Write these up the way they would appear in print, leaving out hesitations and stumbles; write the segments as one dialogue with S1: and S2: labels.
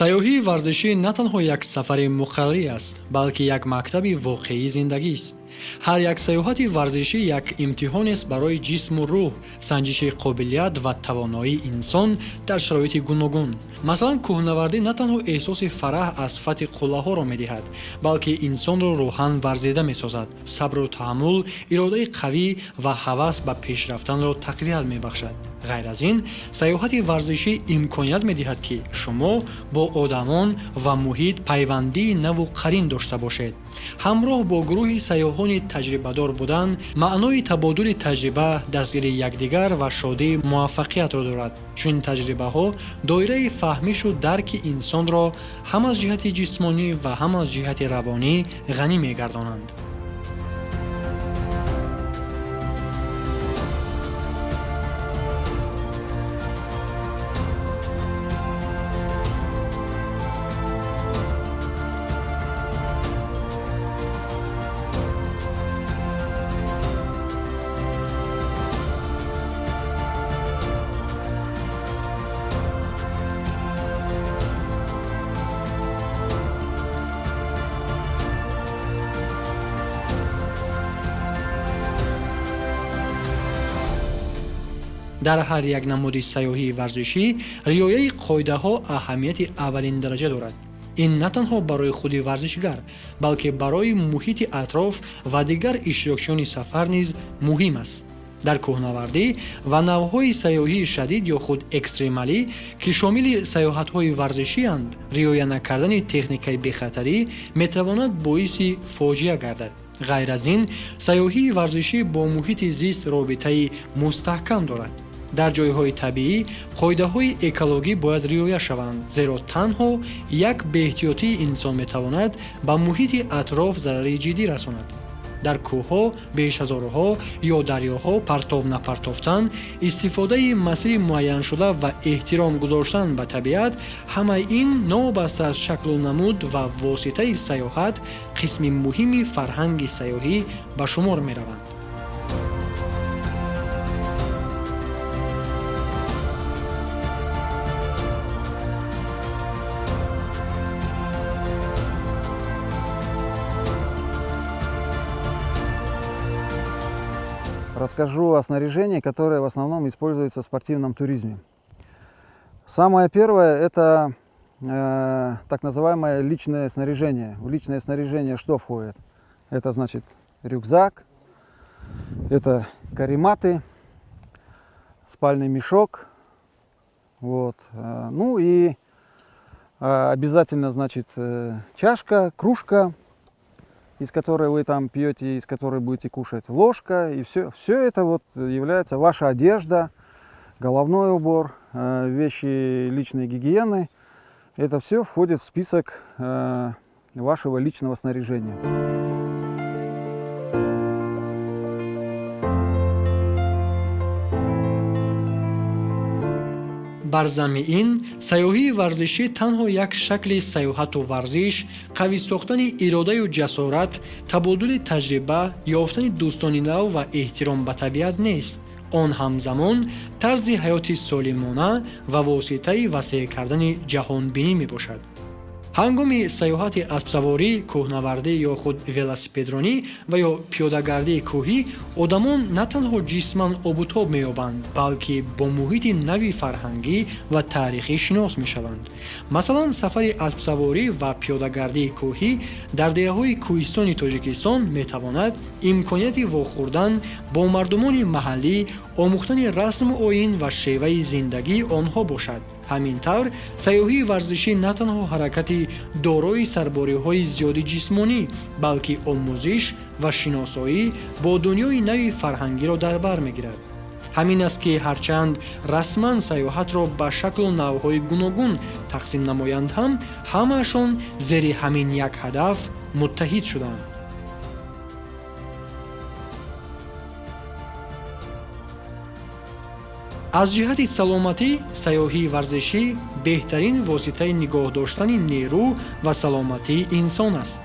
S1: Сайёҳии варзишӣ на танҳо як сафари муқаррарӣ аст, балки як мактаби воқеии зиндагист. Ҳар як сайёҳати варзишӣ як имтиҳонест барои ҷисму рӯҳ, санҷиши қобилият ва тавоноии инсон дар шароити гуногун. Масалан, кӯҳнавардӣ на танҳо эҳсоси фараҳ аз фатҳи қуллаҳоро медиҳад, балки инсонро рӯҳан варзида месозад, сабру таҳаммул, иродаи қавӣ ва ҳавас ба пешрафтанро тақвият мебахшад. Ғайр аз ин, сайёҳати варзишӣ имконият медиҳад, ки шумо бо одамон ва муҳит пайвандии наву қарин дошта бошед. Ҳамроҳ бо гурӯҳи сайёҳони таҷрибадор будан маънои табодули таҷриба, дастгирии якдигар ва шодии муваффақиятро дорад. Чунин таҷрибаҳо доираи фаҳмишу дарки инсонро ҳам аз ҷиҳати ҷисмонӣ ва ҳам аз ҷиҳати равонӣ ғанӣ мегардонанд. Дар ҳар як намуди сайёҳии варзишӣ риояи қоидаҳо аҳамияти аввалин дараҷа дорад. Ин на танҳо барои худи варзишгар, балки барои муҳити атроф ва дигар иштирокчиёни сафар низ муҳим аст. Дар кӯҳнавардӣ ва навъҳои сайёҳии шадид ё худ экстремалӣ, ки шомили сайёҳатҳои варзишианд, риоя накардани техникаи бехатарӣ метавонад боиси фоҷиа гардад. Ғайр аз ин, сайёҳии варзишӣ бо муҳити зист робитаи мустаҳкам дорад. Дар ҷойҳои табиӣ қоидаҳои экологӣ бояд риоя шаванд, зеро танҳо як беэҳтиётии инсон метавонад ба муҳити атроф зарари ҷиддӣ расонад. Дар кӯҳҳо, бешазорҳо ё дарёҳо партов напартофтан, истифодаи масири муайяншуда ва эҳтиром гузоштан ба табиат, ҳамаи ин новобаста аз шаклу намуд ва воситаи сайёҳат қисми муҳими фарҳанги сайёҳӣ ба шумор мераванд.
S2: Расскажу о снаряжении, которое в основном используется в спортивном туризме. Самое первое — это так называемое личное снаряжение. В личное снаряжение что входит? Это, значит, рюкзак, это карематы, спальный мешок, вот. Ну и обязательно, значит, чашка, кружка, из которой вы там пьете, из которой будете кушать, ложка, и все это вот является ваша одежда, головной убор, вещи личной гигиены. Это все входит в список вашего личного снаряжения.
S1: Бар замми ин, сайёҳии варзишӣ танҳо як шакли сайёҳату варзиш, қавӣ сохтани иродаю ҷасорат, табодули таҷриба, ёфтани дӯстони нав ва эҳтиром ба табиат нест. Он ҳамзамон тарзи ҳаёти солимона ва воситаи васеъ кардани ҷаҳонбинӣ мебошад. Ҳангоми сайёҳати аспсаворӣ, кӯҳнавардӣ ё худ велосипедронӣ ва ё пиёдагардии кӯҳӣ одамон на танҳо ҷисман обутоб меёбанд, балки бо муҳити нави фарҳангӣ ва таърихӣ шинос мешаванд. Масалан, сафари аспсаворӣ ва пиёдагардии кӯҳӣ дар деҳаҳои кӯҳистони Тоҷикистон метавонад имконияти вохӯрдан бо мардумони маҳаллӣ, омӯхтани расму оин ва шеваи зиндагии онҳо бошад. Ҳамин тавр, сайёҳии варзишӣ на танҳо ҳаракати дорои сарбориҳои зиёди ҷисмонӣ, балки омӯзиш ва шиносоӣ бо дунёи нави фарҳангиро дар бар мегирад. Ҳамин аст, ки ҳарчанд расман сайёҳатро ба шаклу навъҳои гуногун тақсим намоянд ҳам, ҳамаашон зери ҳамин як ҳадаф муттаҳид шуданд. Аз ҷиҳати саломатӣ сайёҳии варзишӣ беҳтарин воситаи нигоҳ доштани нерӯ ва саломатии инсон аст.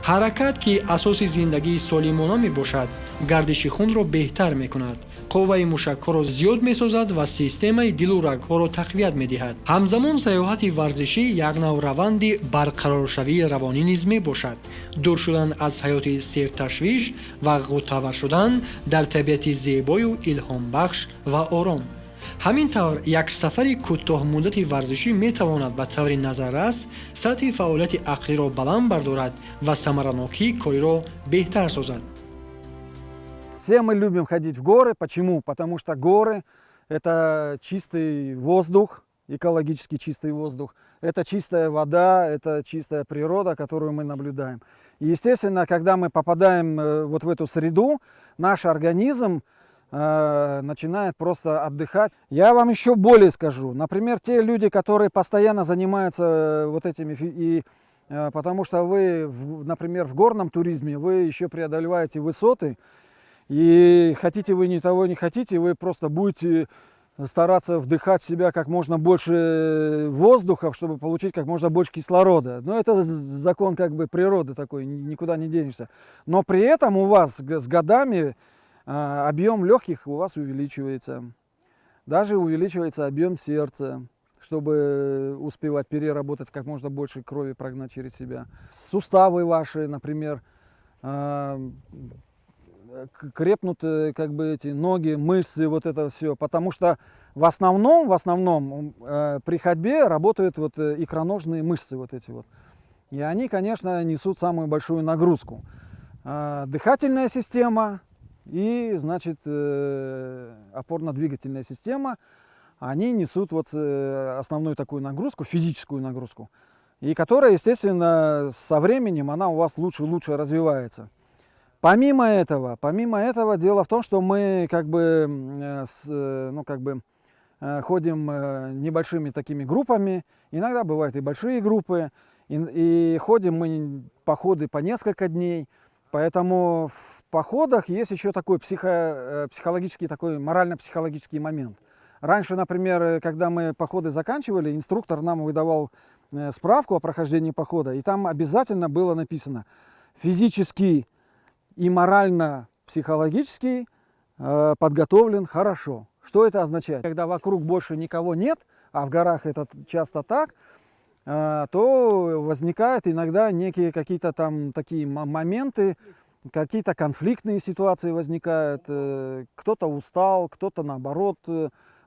S1: Ҳаракат, ки асоси зиндагии солимона мебошад, Гардиши хунро беҳтар мекунад, қувваи мушакҳоро зиёд месозад ва системаи дилу рагҳоро тақвият медиҳад. Ҳамзамон сайёҳати варзишӣ як нав раванди барқароршавии равонӣ низ мебошад. Дур шудан аз ҳаёти серташвиш ва ғӯтавар шудан дар табиати зебою илҳомбахш ва ором. Ҳамин тавр, як сафари кӯтоҳмуддати варзишӣ метавонад ба таври назаррас сатҳи фаъолияти ақлиро баланд бардорад ва самаранокии кориро беҳтар созад.
S2: Все мы любим ходить в горы. Почему? Потому что горы – это чистый воздух, экологически чистый воздух, это чистая вода, это чистая природа, которую мы наблюдаем. И, естественно, когда мы попадаем вот в эту среду, наш организм начинает просто отдыхать. Я вам еще более скажу. Например, те люди, которые постоянно занимаются вот этими, и потому что вы, например, в горном туризме, вы еще преодолеваете высоты, и хотите вы не того, не хотите, вы просто будете стараться вдыхать в себя как можно больше воздуха, чтобы получить как можно больше кислорода. Но это закон как бы природы такой, никуда не денешься. Но при этом у вас с годами объем легких у вас увеличивается. Даже увеличивается объем сердца, чтобы успевать переработать как можно больше крови прогнать через себя. Суставы ваши, например, крепнут как бы эти ноги, мышцы, вот это все. Потому что в основном при ходьбе работают вот икроножные мышцы вот эти вот. И они, конечно, несут самую большую нагрузку. Дыхательная система и, значит, опорно-двигательная система, они несут вот основную такую нагрузку, физическую нагрузку, и которая, естественно, со временем она у вас лучше и лучше развивается. Помимо этого, дело в том, что мы как бы, ну, как бы ходим небольшими такими группами, иногда бывают и большие группы, и ходим мы походы по несколько дней, поэтому в походах есть еще такой психологический, такой морально-психологический момент. Раньше, например, когда мы походы заканчивали, инструктор нам выдавал справку о прохождении похода, и там обязательно было написано: физически и морально-психологически подготовлен хорошо. Что это означает? Когда вокруг больше никого нет, а в горах это часто так, то возникают иногда некие какие-то там такие моменты, какие-то конфликтные ситуации возникают, кто-то устал, кто-то наоборот,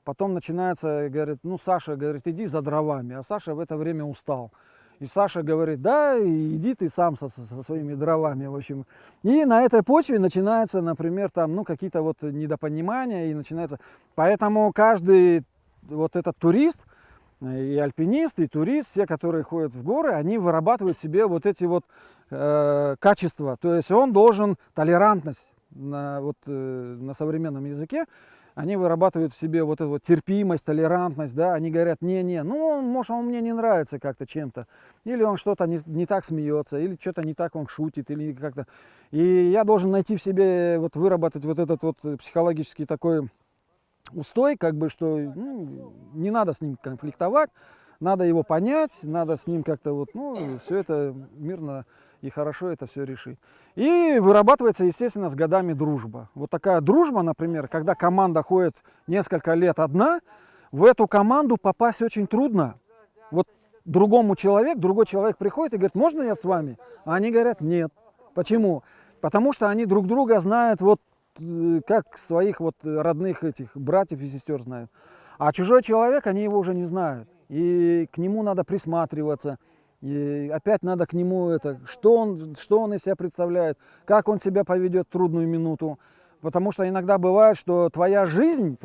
S2: потом начинается, говорит, ну, Саша говорит, иди за дровами, а Саша в это время устал. И Саша говорит, да, иди ты сам со своими дровами, в общем. И на этой почве начинается, например, там, ну, какие-то вот недопонимания и начинается. Поэтому каждый вот этот турист, и альпинист, и турист, все, которые ходят в горы, они вырабатывают себе вот эти вот качества. То есть он должен толерантность вот, на современном языке, они вырабатывают в себе вот эту вот терпимость, толерантность, да, они говорят, не-не, ну, он, может, он мне не нравится как-то чем-то, или он что-то не так смеется, или что-то не так он шутит, или как-то. И я должен найти в себе, вот выработать вот этот вот психологический такой устой, как бы, что, ну, не надо с ним конфликтовать, надо его понять, надо с ним как-то вот, ну, все это мирно и хорошо это все решить. И вырабатывается, естественно, с годами дружба. Вот такая дружба, например, когда команда ходит несколько лет одна, в эту команду попасть очень трудно. Вот другой человек приходит и говорит, можно я с вами? А они говорят, нет. Почему? Потому что они друг друга знают вот как своих вот родных этих братьев и сестер знают. А чужой человек, они его уже не знают. И к нему надо присматриваться. И опять надо к нему это, что он из себя представляет, как он себя поведет в трудную минуту. Потому что иногда бывает, что твоя жизнь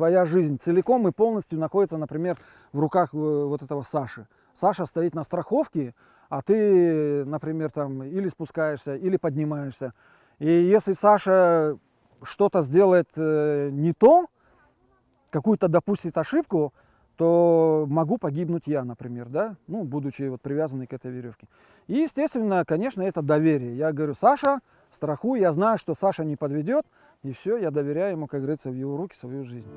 S2: целиком и полностью находится, например, в руках вот этого Саши. Саша стоит на страховке, а ты, например, там или спускаешься, или поднимаешься. И если Саша что-то сделает не то, какую-то допустит ошибку, то могу погибнуть я, например, да, ну, будучи вот привязанный к этой веревке. И, естественно, конечно, это доверие. Я говорю, Саша, страхуй, я знаю, что Саша не подведет, и все, я доверяю ему, как говорится, в его руки свою жизнь.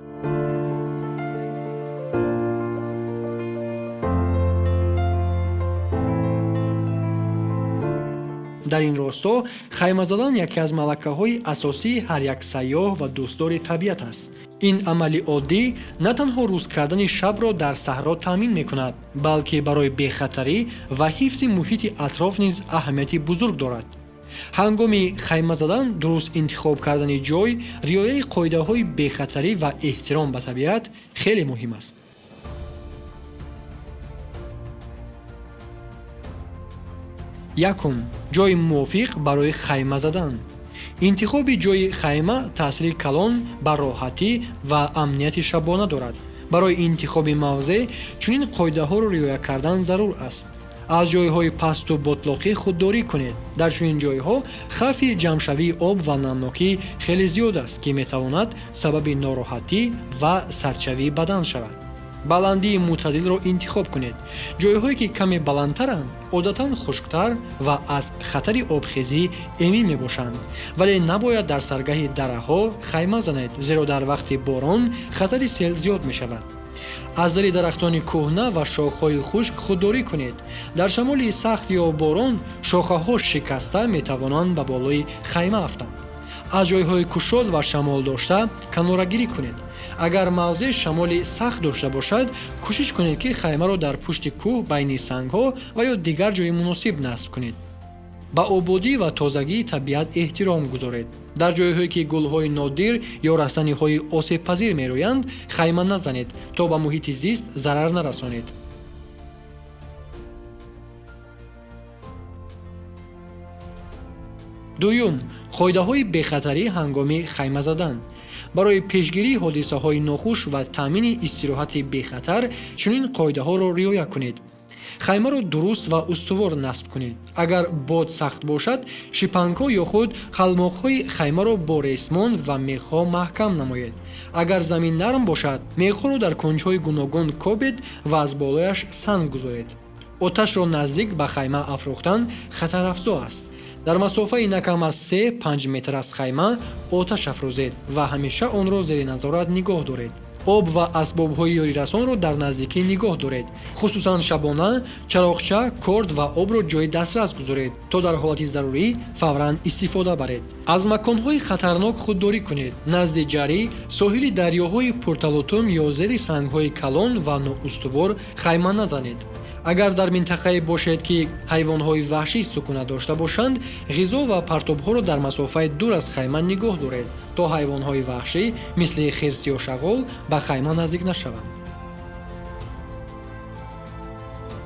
S1: Дар ин росто хайма задан яке аз малакаҳои асосии ҳар як сайёҳ ва дӯстдори табиат аст. Ин амали оддӣ на танҳо рӯз кардани шабро дар саҳро таъмин мекунад, балки барои бехатарӣ ва ҳифзи муҳити атроф низ аҳамияти бузург дорад. Ҳангоми хайма задан дуруст интихоб кардани ҷой, риояи қоидаҳои бехатарӣ ва эҳтиром ба табиат хеле муҳим аст. Якум: ҷойи мувофиқ барои хайма задан. Интихоби ҷойи хайма таъсири калон ба роҳатӣ ва амнияти шабона дорад. Барои интихоби мавзеъ чунин қоидаҳоро риоя кардан зарур аст. Аз ҷойҳои пасту ботлоқӣ худдорӣ кунед. Дар чунин ҷойҳо хавфи ҷамъшавии об ва намнокӣ хеле зиёд аст, ки метавонад сабаби нороҳатӣ ва сардшавии бадан шавад. Баландии мӯътадилро интихоб кунед. Ҷойҳое, ки каме баландтаранд, одатан хушктар ва аз хатари обхезӣ эмин мебошанд. Вале набояд дар саргаҳи дараҳо хайма занед, зеро дар вақти борон хатари сел зиёд мешавад. Аз зери дарахтони кӯҳна ва шохҳои хушк худдорӣ кунед. Дар шамоли сахт ё борон шохаҳо шикаста метавонанд ба болои хайма афтанд. Аз ҷойҳои кушод ва шамолдошта канорагирӣ кунед. Агар мавзеъ шамоли сахт дошта бошад, кӯшиш кунед, ки хаймаро дар пушти кӯҳ, байни сангҳо ва ё дигар ҷои муносиб насб кунед. Ба ободӣ ва тозагии табиат эҳтиром гузоред. Дар ҷойҳое, ки гулҳои нодир ё растаниҳои осебпазир мерӯянд, хайма назанед, то ба муҳити зист зарар нарасонед. Дуюм: қоидаҳои бехатарӣ ҳангоми хайма задан. Барои пешгирии ҳодисаҳои нохуш ва таъмини истироҳати бехатар чунин қоидаҳоро риоя кунед. Хаймаро дуруст ва устувор насб кунед. Агар бод сахт бошад, шипангҳо ё худ қалмоқҳои хаймаро бо ресмон ва мехҳо маҳкам намоед. Агар замин нарм бошад, мехҳоро дар кунҷҳои гуногун кобед ва аз болояш санг гузоред. Оташро наздик ба хайма афрӯхтан хатарафзо аст. Дар масофаи на кам аз 3-5 метр аз хайма оташ афрӯзед ва ҳамеша онро зери назорат нигоҳ доред. Об ва асбобҳои ёрирасонро дар наздикӣ нигоҳ доред. Хусусан шабона чароғча, корд ва обро ҷои дастрас гузоред, то дар ҳолати зарурӣ фавран истифода баред. Аз маконҳои хатарнок худдорӣ кунед. Назди ҷарӣ, соҳили дарёҳои пурталотум ё зери сангҳои калон ва ноустувор хайма назанед. Агар дар минтақае бошед, ки ҳайвонҳои ваҳшӣ сукунат дошта бошанд, ғизо ва партобҳоро дар масофаи дур аз хайма нигоҳ доред, то ҳайвонҳои ваҳшӣ мисли хирс ё шағол ба хайма наздик нашаванд.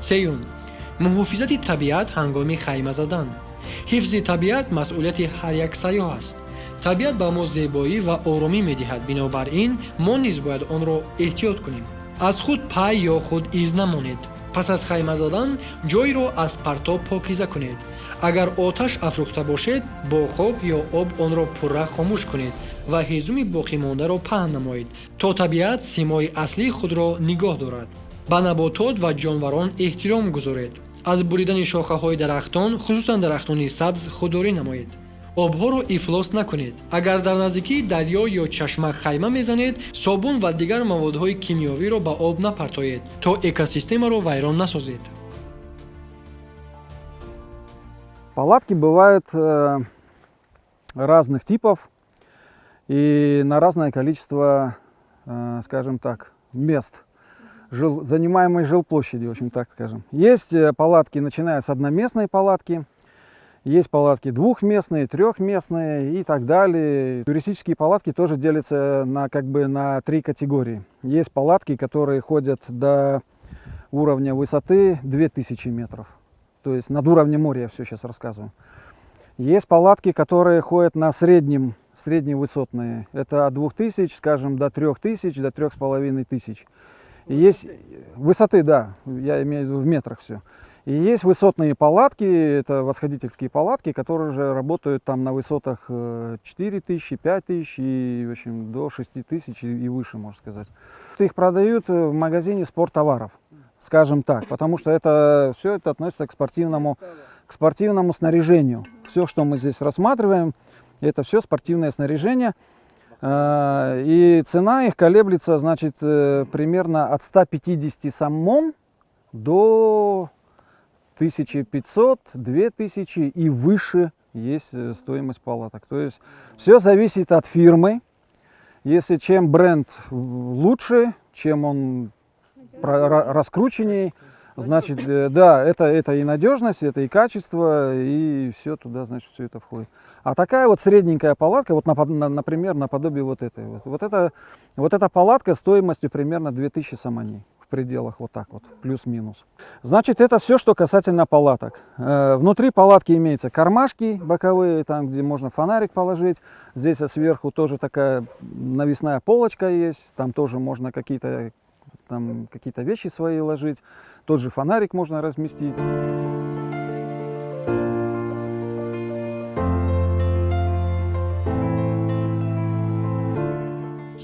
S1: Сеюм: муҳофизати табиат ҳангоми хайма задан. Ҳифзи табиат масъулияти ҳар як сайёҳ аст. Табиат ба мо зебоӣ ва оромӣ медиҳад, бинобар ин мо низ бояд онро эҳтиёт кунем. Аз худ пай ё худ из намонед. Пас аз хайма задан ҷойро аз партоб покиза кунед. Агар оташ афрӯхта бошед, бо хок ё об онро пурра хомӯш кунед ва ҳезуми боқимондаро паҳн намоед, то табиат симои аслии худро нигоҳ дорад. Ба наботот ва ҷонварон эҳтиром гузоред. Аз буридани шохаҳои дарахтон, хусусан дарахтони сабз, худдорӣ намоед. Обҳоро ифлос накунед. Агар дар наздикии дарё ё чашма хайма мезанед, собун ва дигар маводҳои кимиёвиро ба об напартоед, то экосистемаро вайрон насозед.
S2: Палатки бывают разных типов и на разное количество, скажем так, мест занимаемой жилплощади, в общем, так скажем. Есть палатки, начиная с одноместной палатки, есть палатки двухместные, трехместные и так далее. Туристические палатки тоже делятся как бы, на три категории. Есть палатки, которые ходят до уровня высоты 2000 метров. То есть над уровнем моря я все сейчас рассказываю. Есть палатки, которые ходят на средневысотные. Это от 2000, скажем, до 3000, до 3500. И есть высоты, да, я имею в виду в метрах все. И есть высотные палатки, это восходительские палатки, которые уже работают там на высотах 4000, 5000 и, в общем, до 6000 и выше, можно сказать. Их продают в магазине спорттоваров, скажем так, потому что это все это относится к спортивному снаряжению. Все, что мы здесь рассматриваем, это все спортивное снаряжение. И цена их колеблется, значит, примерно от 150 сомон до 1500, 2000 и выше есть стоимость палаток. То есть все зависит от фирмы. Если чем бренд лучше, чем он раскрученней, значит, да, это и надежность, это и качество, и все туда, значит, все это входит. А такая вот средненькая палатка, вот, например, наподобие вот этой. Вот эта палатка стоимостью примерно 2000 сомони в пределах вот так вот, плюс-минус. Значит, это все, что касательно палаток. Внутри палатки имеются кармашки боковые, там, где можно фонарик положить. Здесь сверху тоже такая навесная полочка есть, там тоже можно какие-то вещи свои ложить. Тот же фонарик можно разместить.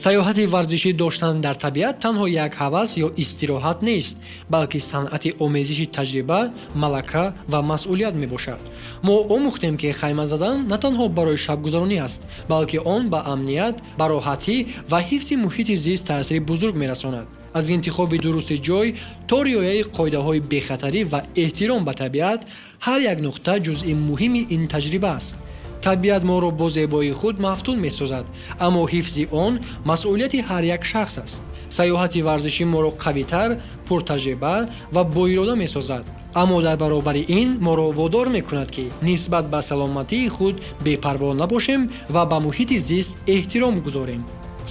S1: Саёҳати варзишӣ доштан дар табиат танҳо як ҳавас ё истироҳат нест, балки санъати омезиши таҷриба, малака ва масъулият мебошад. Мо омӯхтем, ки хайма задан на танҳо барои шабгузаронӣ аст, балки он ба амният, ба роҳатӣ ва ҳифзи муҳити зист таъсири бузург мерасонад. Аз интихоби дурусти ҷой то риояи қоидаҳои бехатарӣ ва эҳтиром ба табиат, ҳар як нуқта ҷузъи муҳими ин таҷриба аст. Табиат моро бо зебоии худ мафтун месозад, аммо ҳифзи он масъулияти ҳар як шахс аст. Саёҳати варзишӣ моро қавитар, пуртаҷриба ва боирода месозад, аммо дар баробари ин моро водор мекунад, ки нисбат ба саломатии худ бепарво набошем ва ба муҳити зист эҳтиром гузорем.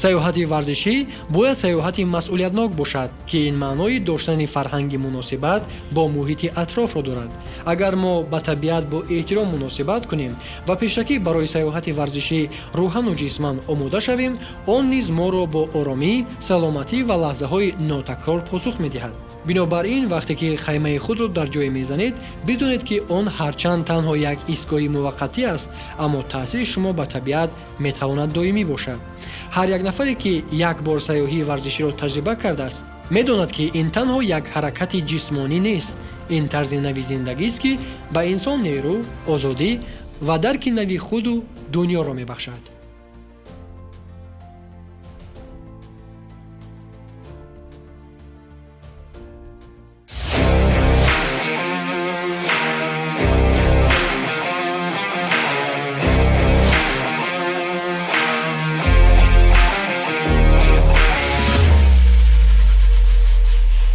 S1: Саёҳати варзишӣ бояд саёҳати масъулиятнок бошад, ки ин маънои доштани фарҳанги муносибат бо муҳити атрофро дорад. Агар мо ба табиат бо эҳтиром муносибат кунем ва пешакӣ барои саёҳати варзишӣ рӯҳану ҷисман омода шавем, он низ моро бо оромӣ, саломатӣ ва лаҳзаҳои нотакрор посух медиҳад. Бинобар ин, вақте ки хаймаи худро дар ҷое мезанед, бидонед, ки он ҳарчанд танҳо як истгоҳи муваққатӣ аст, аммо таъсири шумо ба табиат метавонад доимӣ бошад. Ҳар як нафаре, ки як бор сайёҳии варзиширо таҷриба кардааст, медонад, ки ин танҳо як ҳаракати ҷисмонӣ нест, ин тарзи нави зиндагист, ки ба инсон нерӯ, озодӣ ва дарки нави худу дунёро мебахшад.